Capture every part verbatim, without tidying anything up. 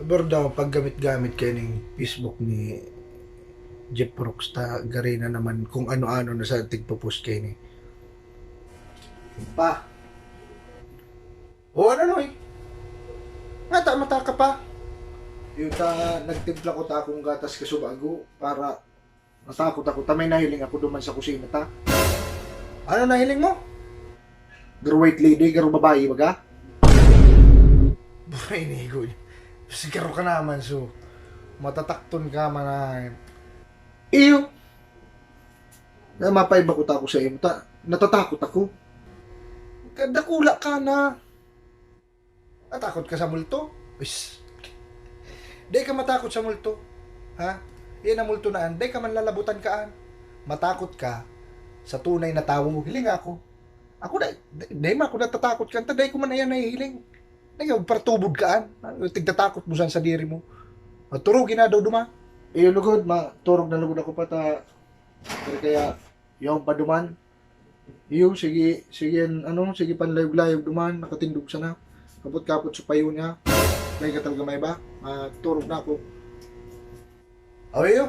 Pero daw, paggamit-gamit kayo ning Facebook ni Jeff Brooks, ta gari na naman kung ano-ano na sa tigpo-post kayo ni. Pa. O ano, Noy? Ngata mata ka pa? Yuta, nagtimpla ko ta akong gatas kasubago para natakot ako. Ta may nahiling ako duman sa kusina ta. Ano nahiling mo? Garo white lady, garo babae, baga? Buray ni Igoy. Sigaro ka naman, so. Matatakton ka, man. Iyo. Na mapaiba ko ta ako sa imo, ta natatakot ako. Kadakula ka na. Natakot ka sa multo? Is. Dai ka matakot sa multo. Ha? Yan ang multo na an. Dai ka man lalabutan ka an. Matakot ka sa tunay na tawo. Hiling ako. Ako dai, dai, dai man ako natatakot kanta. Dai ko man ayan nahihiling. Nagpartubod ka an. Tigtatakot mo san sadiri mo. Turog na daw duman. Iyo lugod, maturog na lugod ako pa ta. Pero kaya, yaon pa duman. Iyo, sige, sige, ano, sige, panlayog-layog duman, nakatindog sana. Kapot-kapot sa payo niya. Dai ka talaga may ba? Maturog na ako. Aw, iyo.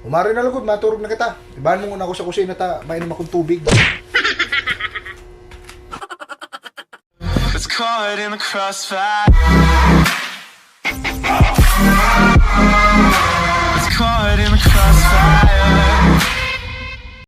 Umari na lugod, maturog na kita. Ibahan mo muna ako sa kusina ta, mainom akong tubig. It's caught in the crossfire.